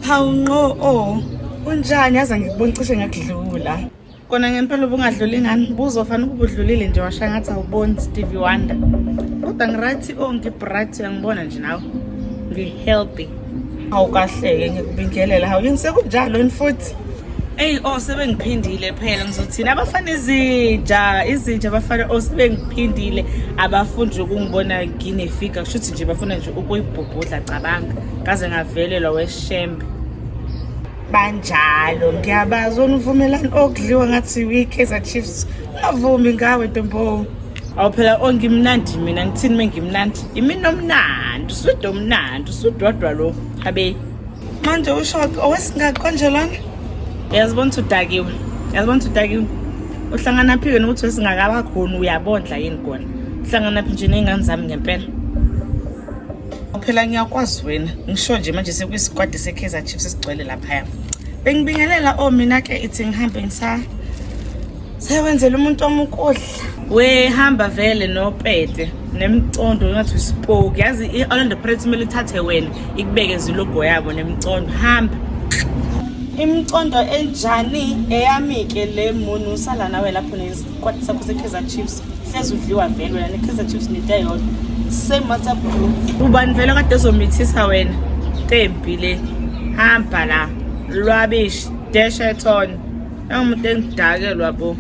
Hawu nqo oh unjani yazi angikuboni cishe ngakudlula. Kona ngempela ubungadluli ngani buzofana ukuba udlulile nje washaya ngathi awuboni Stevie Wonder. Kodwa ngiright oh ngibright uyangibona nje nawe. Ngi-healthy. Hawu kahleke ngikubingelela hawu yini sekunjalo yini futhi? Eyi oh sebengiphindile phela ngizothini abafana izinja izinja abafana oh sebengiphindile abafuni nje ukungibona nginefiga kushuthi nje bafuna nje ukuyibhubhudla cabanga ngaze ngavelelwa weshembe banjalo ngiyabazi wena uvumelani okudliwa ngathi wi-Kaizer Chiefs ungavumi ngawe ntombo awu phela oh ngimnandi mina ngithini uma ngimnandi imina omnandi uswidi omnandi usudwadwa lo habe manje usho owesingaki konje lona uyazibona ukuthi udakiwe uyazibona ukuthi udakiwe uhlangana phi-ke nokuthi wesingakaba khona uyabondla yini kona uhlangana phi nje ney'ngane zami ngempela phela ngiyakwazi wena ngisho nje manje sekuyisikwadi se-Kaizer Chiefs esigcwele laphaya bengibingelela o oh, mina-ke ithi ngihambe ngisa sewenzela umuntu wami ukudla we hamba vele nopete nemcondo ngathi usipoki yazi i-Orlando Pirates kumele ithathe wena ikubeke zilogo yabo nemcondo hamba imicondo enjani eyami-ke le munu usala nawe lapho nesikwati sakho se-Kaizer Chiefs hlezi udliwa vele wena ne-Kaizer Chiefs nento eyodwa same WhatsApp group ubani vele kade ezomithisa wena tembi le hamba la lwabish dash eton angumuntu engidakelwa bo.